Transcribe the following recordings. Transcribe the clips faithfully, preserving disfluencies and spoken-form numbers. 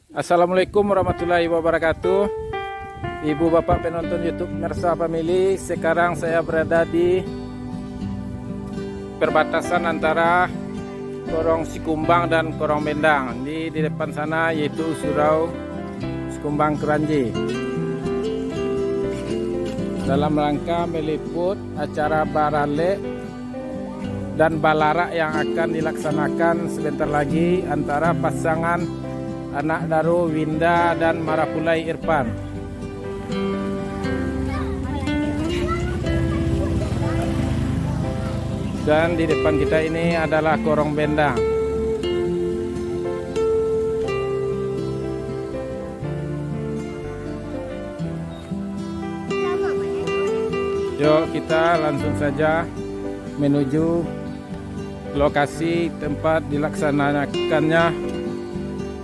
Assalamualaikum warahmatullahi wabarakatuh. Ibu bapak penonton YouTube Mersa Family, sekarang saya berada di perbatasan antara Korong Sikumbang dan Korong Bendang. Di, di depan sana yaitu Surau Sikumbang Kranji. Dalam rangka meliput acara baralek dan balarak yang akan dilaksanakan sebentar lagi antara pasangan anak daro Winda dan Marapulai Irfan. Dan di depan kita ini adalah Korong Bendang. Yuk, kita langsung saja menuju lokasi tempat dilaksanakannya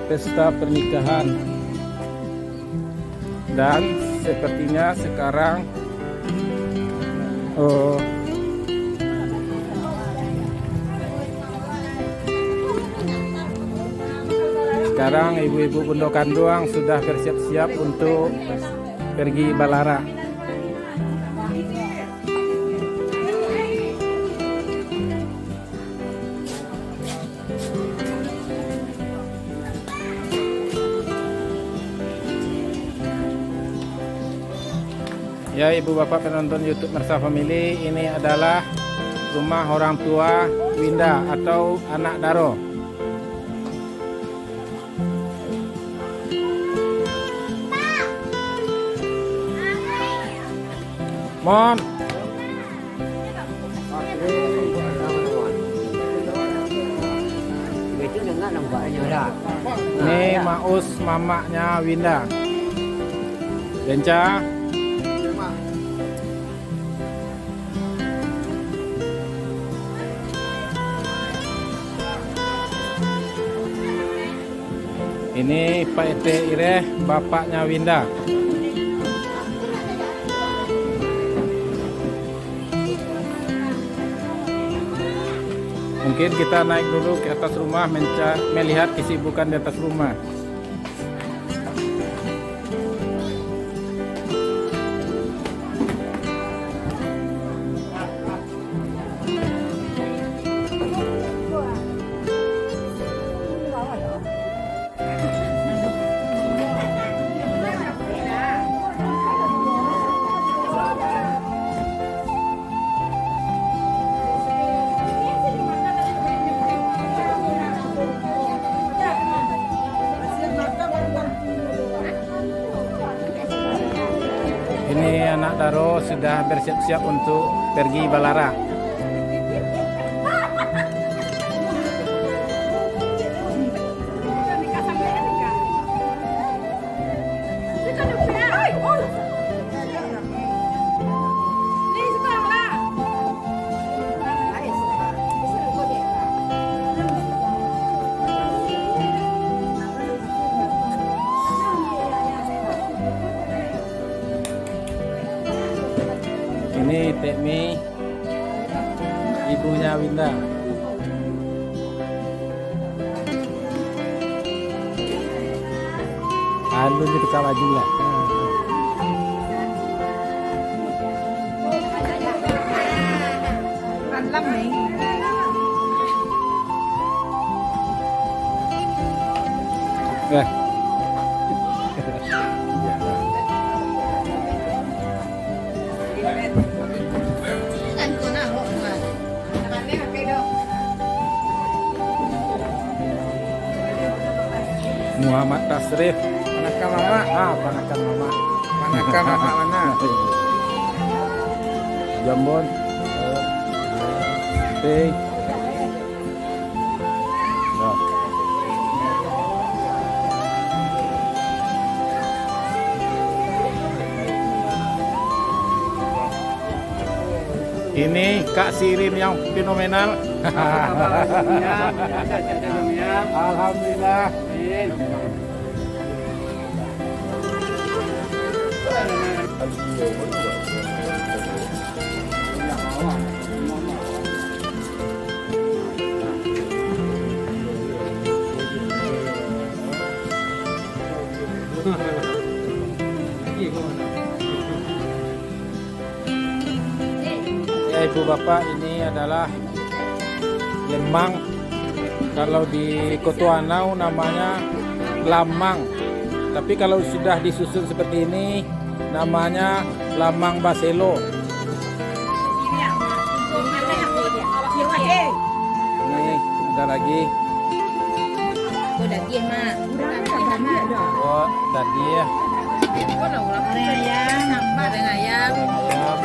pesta pernikahan. Dan sepertinya sekarang, oh, sekarang ibu-ibu bundo kanduang sudah bersiap-siap untuk pergi balarak. Ya, ibu bapak penonton YouTube Mersa Family, ini adalah rumah orang tua Winda atau anak daro. Mon. Ni Maus, mamaknya Winda. Benca. Ini Pak R T Ireh, bapaknya Winda. Mungkin kita naik dulu ke atas rumah, menca-, melihat kesibukan di atas rumah. Ini anak daro sudah bersiap-siap untuk pergi balarak. Ini Tek Mi, ibunya Winda. Alun ditukar baju lah. Malam ni. Eh. Muhammad Tasrif. Panakan mamak. Ah, panakan mamak. Panakan mamak mana? Jambon. Teh. Nah. Ini Kak Sirin yang fenomenal. Alhamdulillah. Ya, Ibu Bapak, ini adalah lemang. Kalau di Koto Anau namanya lamang. Tapi kalau sudah disusun seperti ini, namanya lamang baselo. Nih, ada lagi. Oh, dagiah, Mak. Oh, dagiah. Goreng ayam. Goreng ayam. Goreng ayam.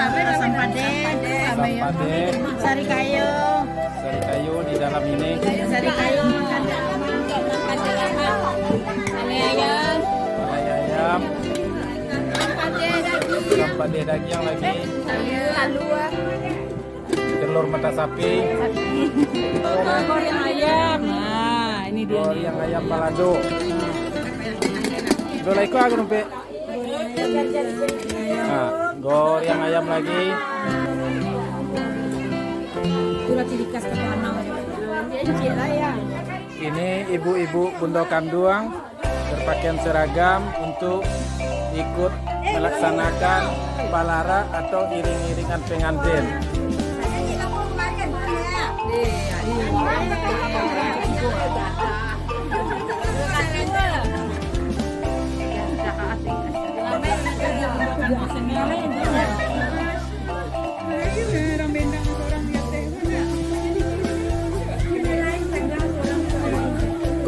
Asam padeh. Asam padeh. Sari kayo. Sari kayo di dalam ini. Sari kayo. Palai ayam. Palai ayam. Asam padeh dagiang lagi. Telur mata sapi. Goreng ayam. Nah, ini dia. Goreng ayam balado. Dua ekor aku numpik. Nah, goreng ayam lagi. Itulah ciri khas Koto Anau. Ini ibu-ibu bunda kanduang berpakaian seragam untuk ikut melaksanakan balarak atau iring-iringan pengantin.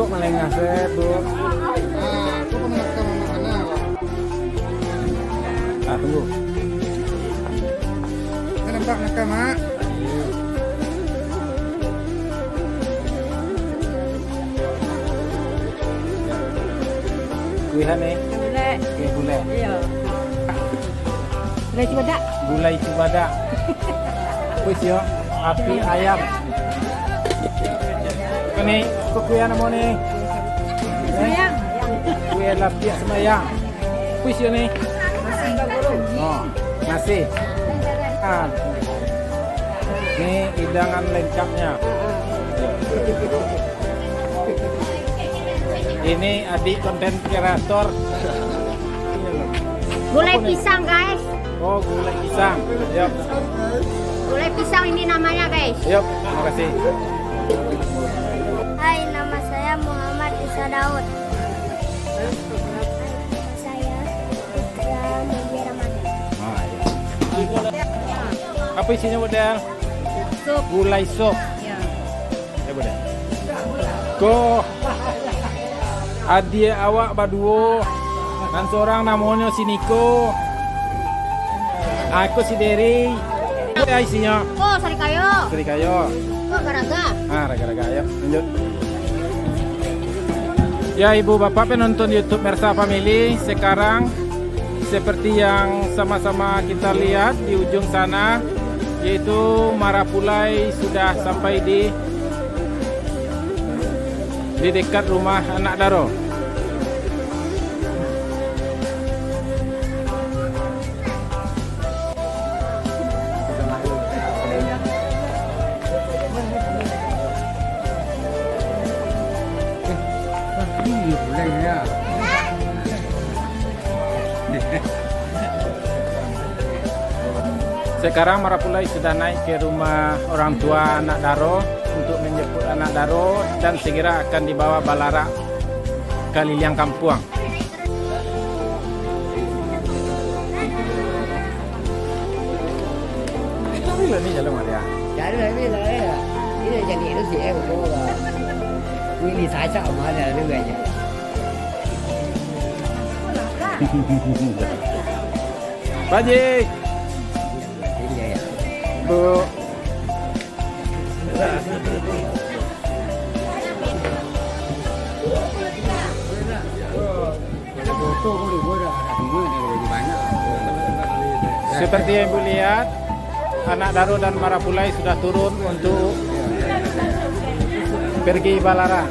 Kok malengah se, Bu? Ah, tu pun nak sama makanan. Ah, tunggu. Ini nampak nak, Mak? Kuih ni? Gulai. Kuih gulai. Iya. Gulai cubadak. Gulai cubadak. Kuih sio, api ayam. Ini, kok kuih namo ni? Eh? Kuih lapiak sembayang. Kuih sio ni. Oh, nasi. Ah. Ni hidangan lengkapnya. Ini adik konten kreator. Gulai pisang, guys. Oh, gulai pisang. Yap. Gulai pisang ini namanya, guys. Yap, makasih. Hai, nama saya Muhammad Isa Daud. Hai, nama saya Fitra Mulia Ramadan. Ah, iya. Apa isinya, Model? Sup. Gulai sup. Ya. Eh, boleh. Ko, adiak awak baduo, nan sorang namonyo si Niko, aku si Dery. Apa isinyo? Ko, sarikayo. Sarikayo. Ko, garaga. Ah, raga-raga. Ayo, lanjut. Ya, ibu bapak penonton YouTube Mersa Family, sekarang seperti yang sama-sama kita lihat di ujung sana, yaitu marapulai sudah sampai di, di dekat rumah anak daro. Sekarang marapulai sudah naik ke rumah orang tua anak daro untuk menjemput anak daro dan segera akan dibawa balarak kaliliang kampuang. Tapi lah ni jalan Maria. Jalan ni lah, ya. Ini jadi itu sih, eh, betul lah. Ini saja mana ada aja. Pak Haji. Iya, ya. Bu. Seperti yang Ibu lihat, anak daro dan marapulai sudah turun untuk pergi balarak.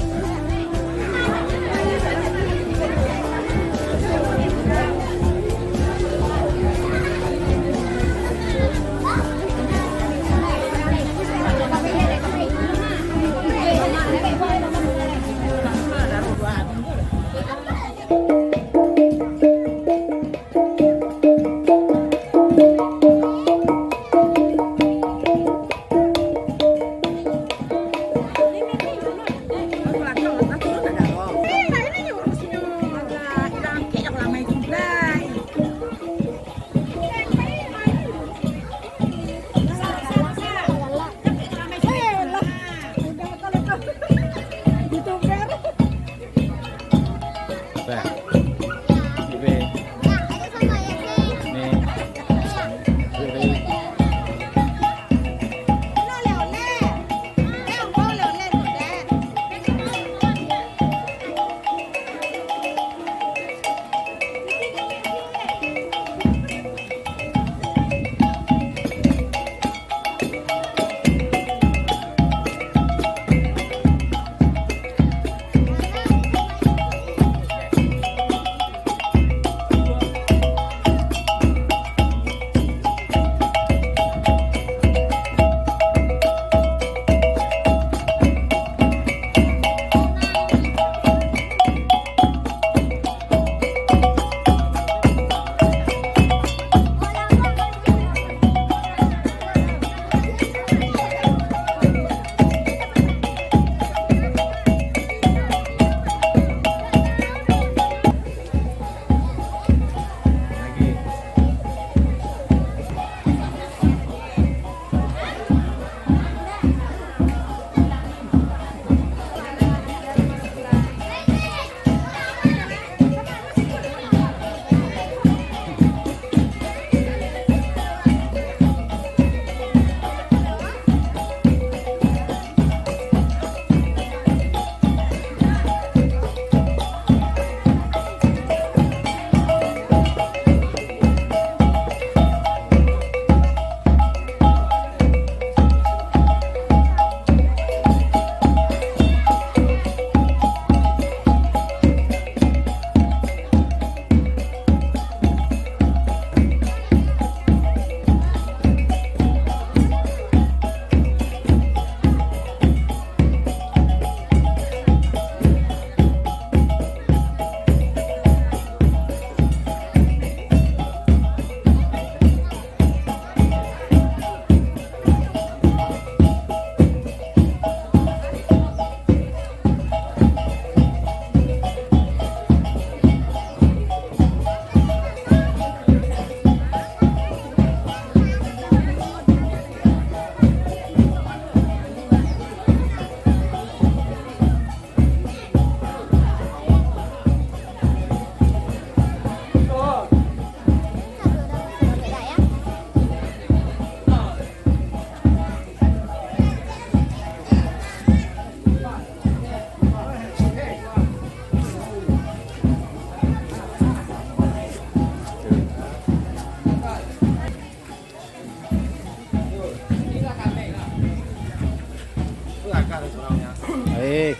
Eh,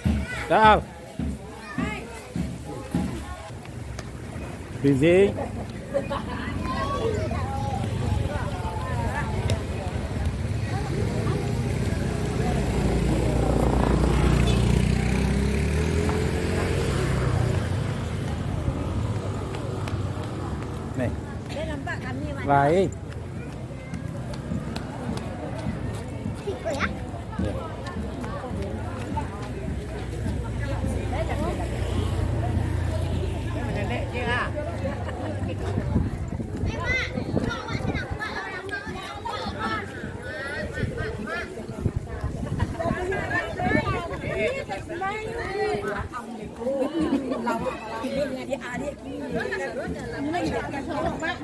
dah. Busy. Nih. Baik.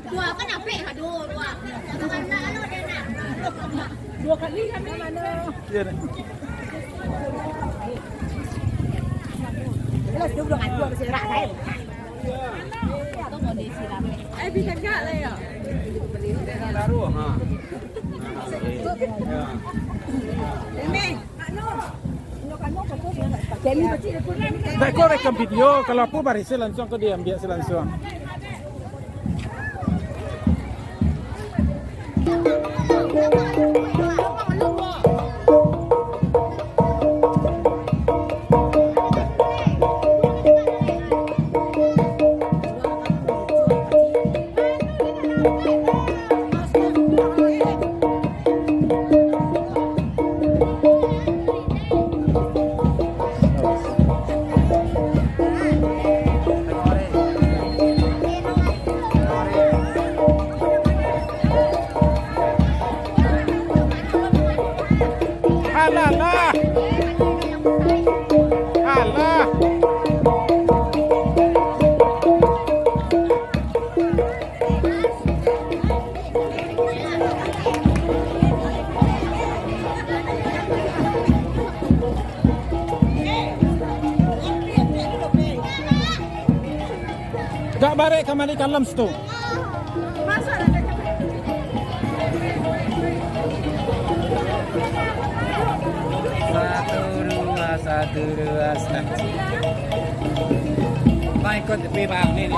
Dua kan apik, aduh, dua. Dua kali kami. Iya, nih. Jelas dia udah ngaji, udah serak, saya. Eh, bisa gak lah ya? Baru, ha. Ini. Ndak ko rekam video, kalau apo barisi lansuang ko diambiak si lansuang. Kak barek kamari ka Lams tu. Satu, dua, satu, dua, start. Bang, ikut tepi, Bang. Ni, ni.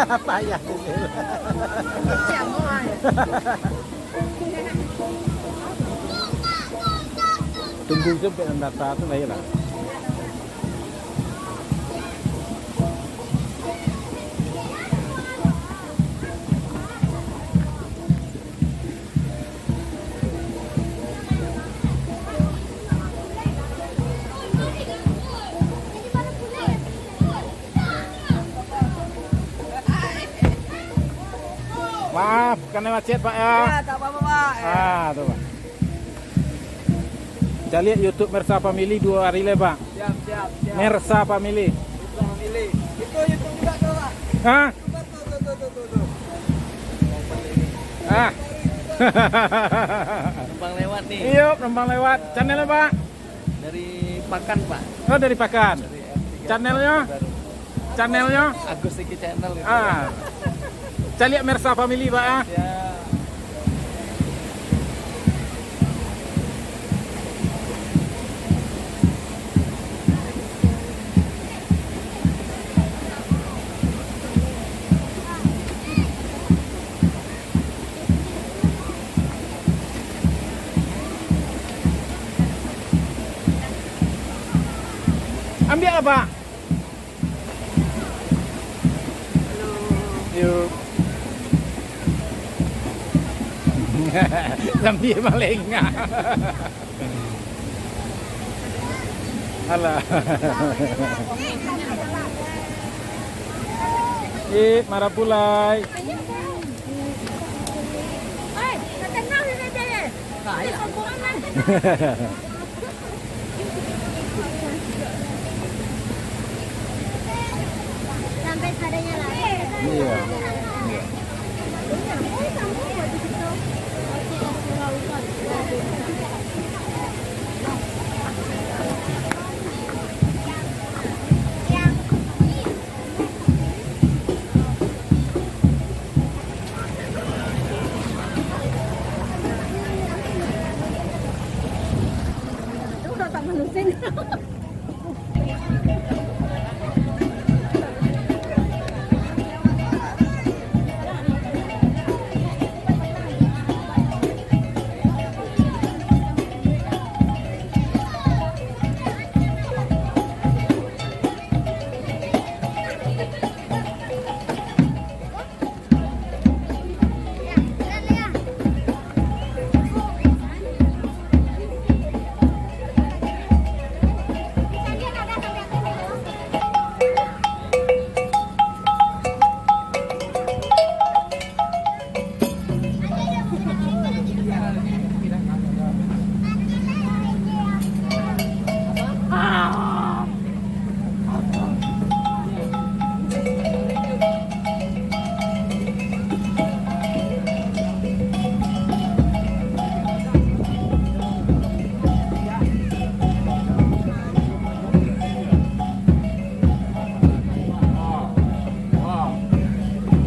Apa ya? Tunggu sajo sampai nan data tu lahia lah. Maaf, kanai macet, Pak, ya. Ya, tak apa-apa, Pak. Ya. Ah, tu, Pak. Caliak YouTube Mersa Family duo hari lai, Pak. Siap, siap, siap. Mersa Family. Mersa Family. Itu YouTube juga tu, Pak. Hah? Tuh, tuh, tuh, tuh, tuh, tuh. Ah. Numpang lewat nih. Iyo, numpang lewat. Channel apa? Dari Pakan, Pak. Oh, dari Pakan. Dari F tiga Channelnya? Baru. Channelnya? Agus Siki Channel itu. Ah. Caliak Mersa Family, Pak, ah. Ya. Ambiak lah, Pak. Yuk. Sambil malengah. Alah. Eh, marapulai. Sampai sadanya lah. Iya.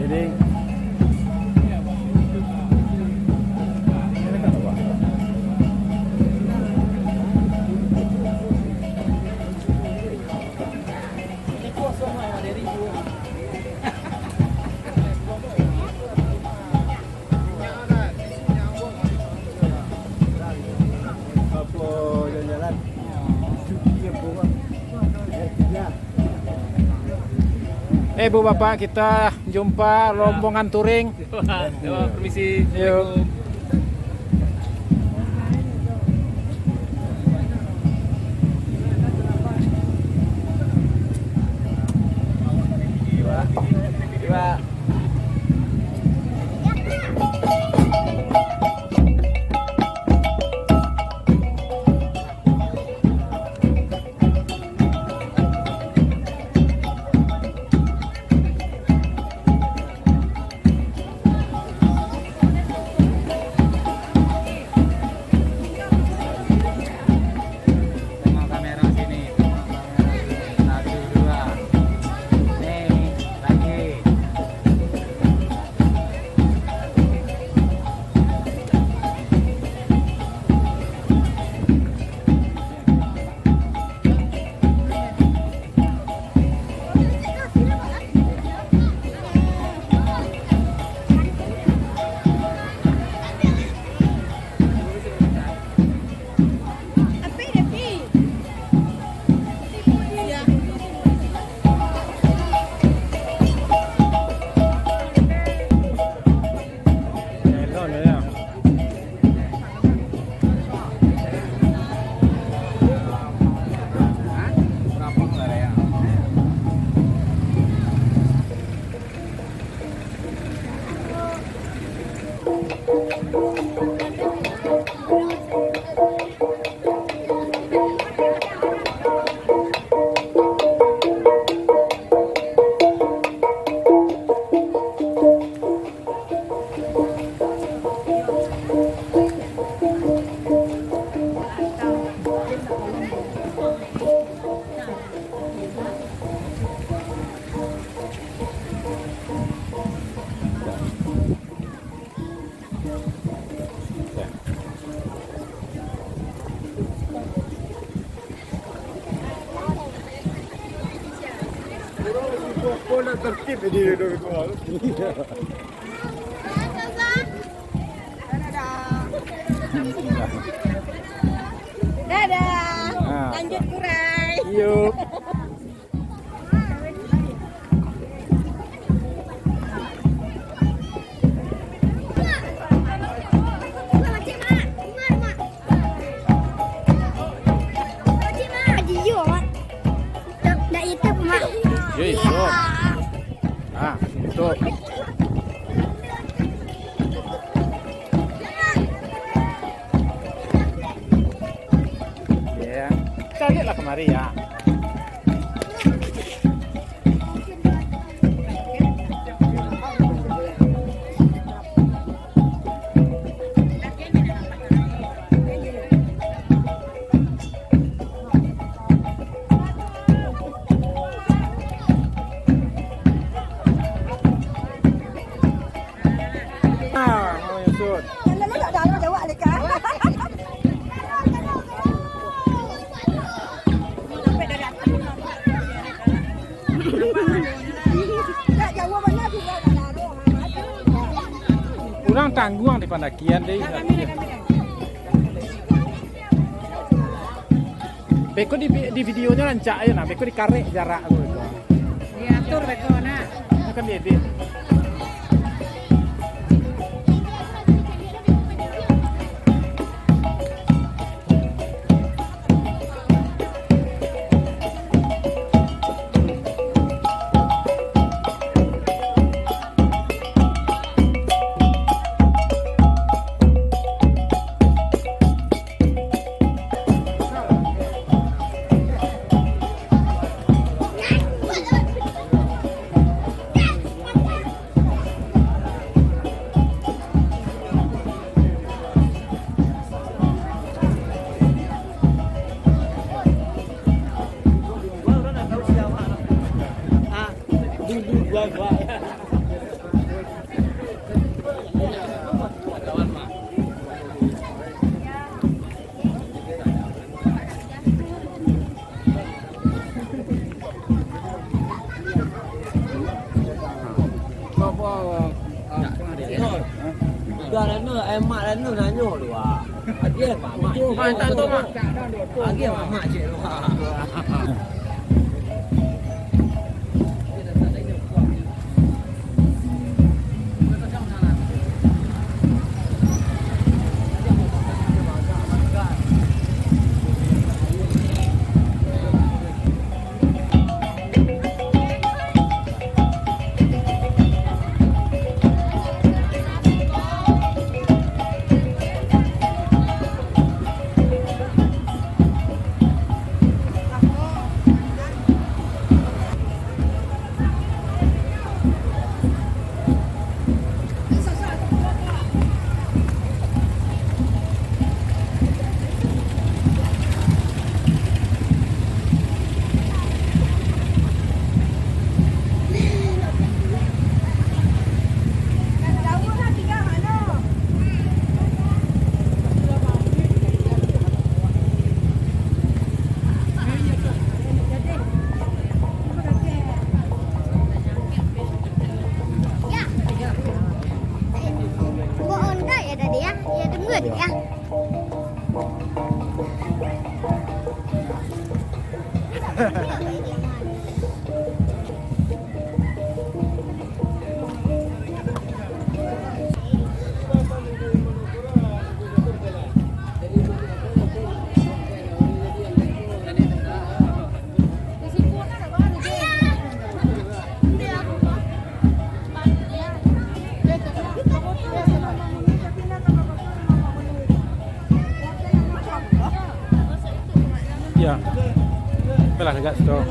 Jadi, Eh, Bu, Bapak, kita jumpa rombongan touring. Wah, wah, permisi. Yuk. Assalamualaikum. Dadah. Ah, lanjut kurai. Iyo. Hei, stop. Ah, stop. Ya, carilah kemari ya. Ah, mau nyusun. Urang tangguang di pandakian deh. Beko di, di videonyo rancak ajo nah, beko dikarek jarak tu beko. Diatur beko nah. Itu kan diedit. Udah dah nu, eh, mak dah nu nanyo tu, ah. Agiah mak, mak. Mak tak tahu, mak. Agiah mak, mak cik tu, ah. Bohong enggak ya tadi ya? Ya tunggu ya. Agak stop.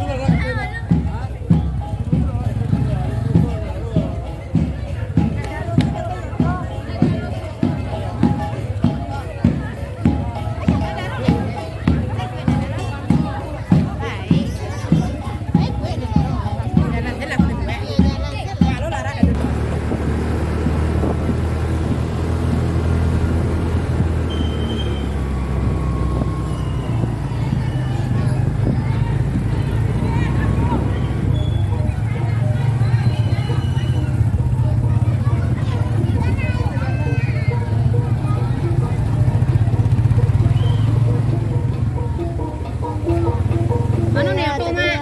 Mano ni, apo, Mak?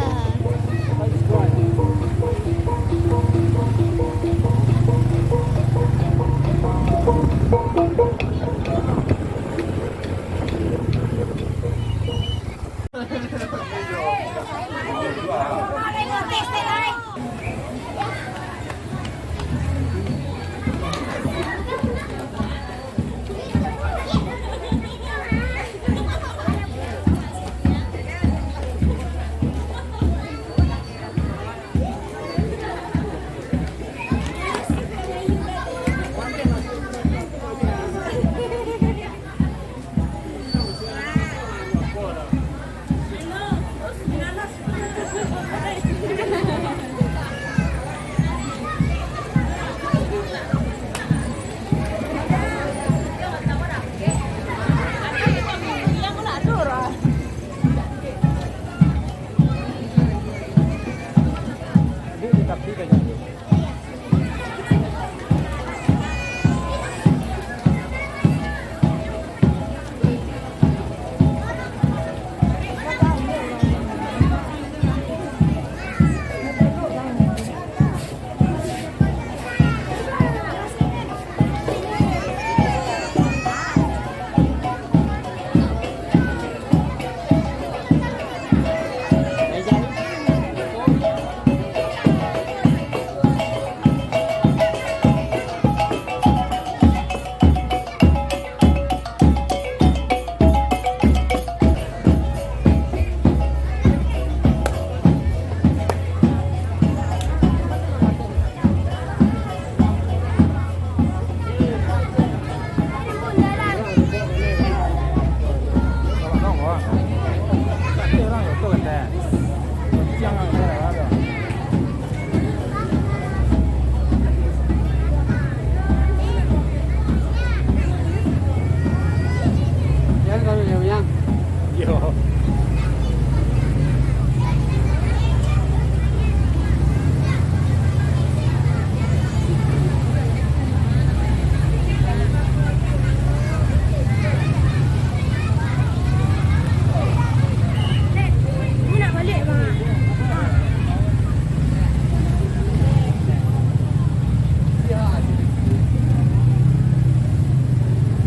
Yo.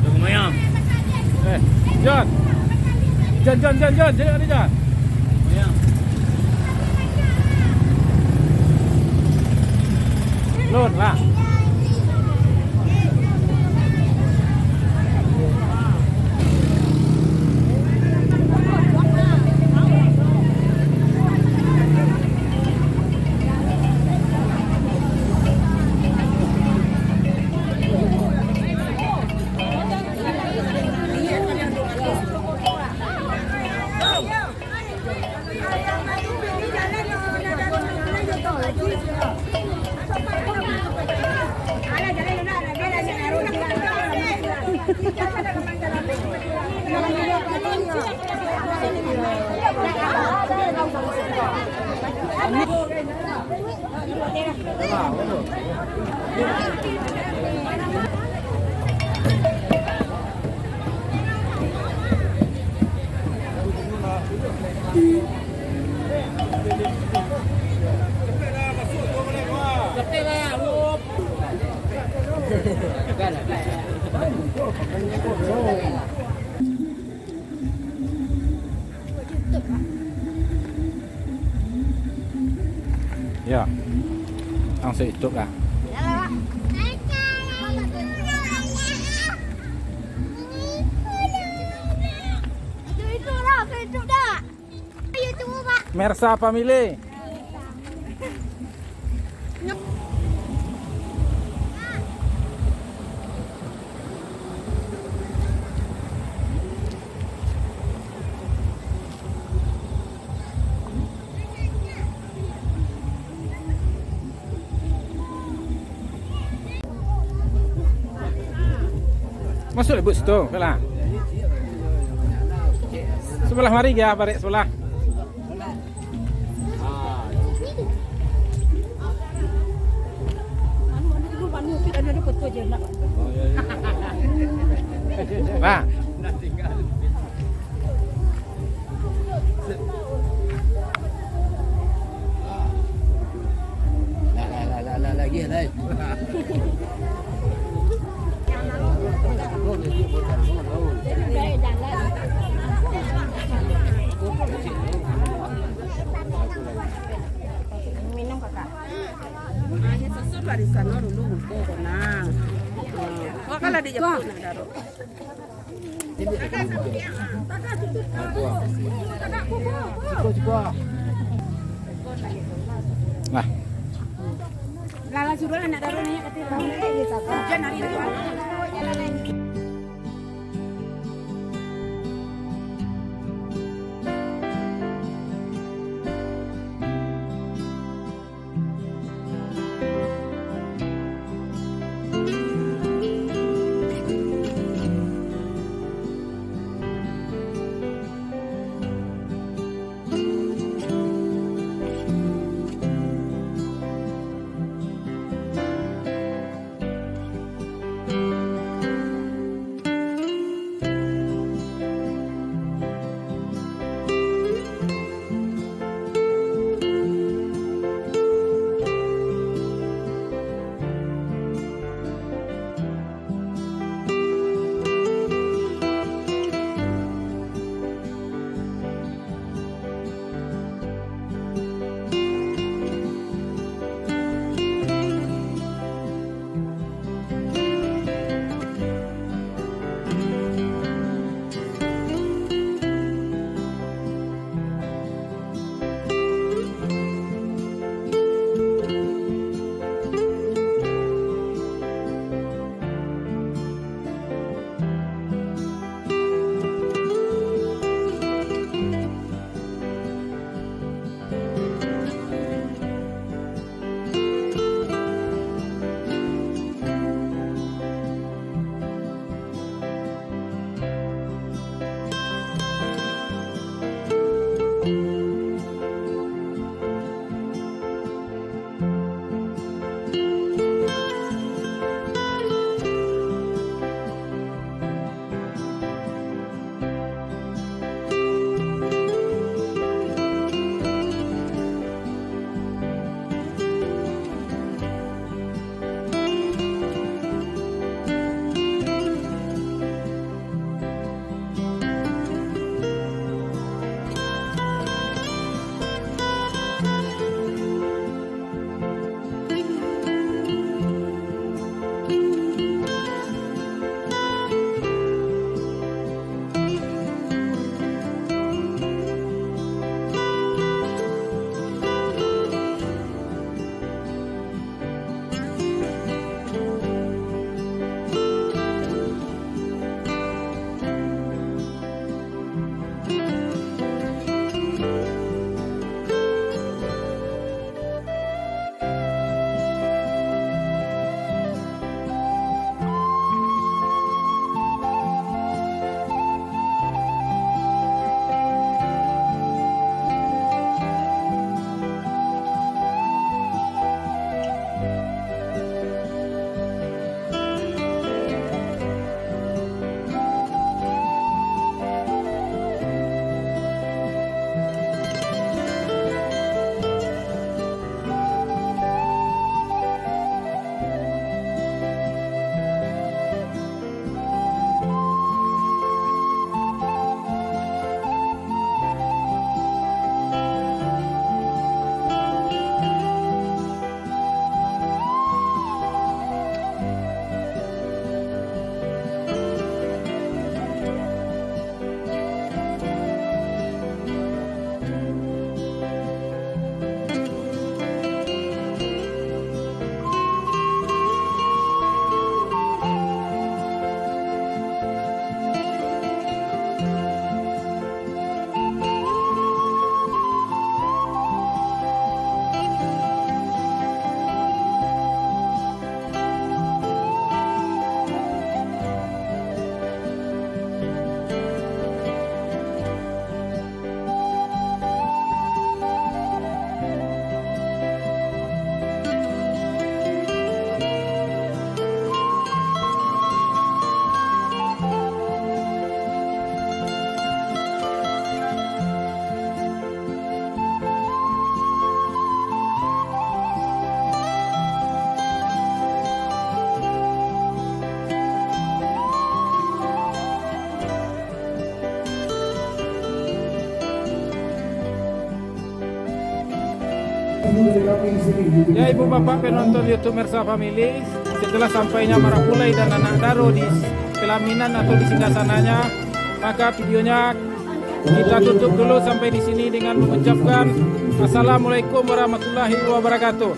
Dah lumayan. Eh, Jan. Jan, Jan, Jan, Jan. Cari ada, Jan. Lumayan. Lun lah. Yo. Langsung tutup lah. Itu, itu lah, itu dah. YouTube, Pak. Mersa Family. Masuk lah, Bus, tu, lah. Sebelah mari, ya, barek sebelah. Nah. Lah, lah, lah, lah, lah, lagi, lah. Minum, Kakak. Ah, ya, susu dari sana dulu, muka kena. Ah, kalau di Jepun nak taruh. Nah. Lah, lah, suruh anak taruh ni, kata dia. Hujan hari ni. Ya, ibu bapak penonton YouTube Mersa Family, setelah sampainya Marapulai dan anak daro di pelaminan atau di singgasananya, maka videonya kita tutup dulu sampai di sini dengan mengucapkan Assalamualaikum warahmatullahi wabarakatuh.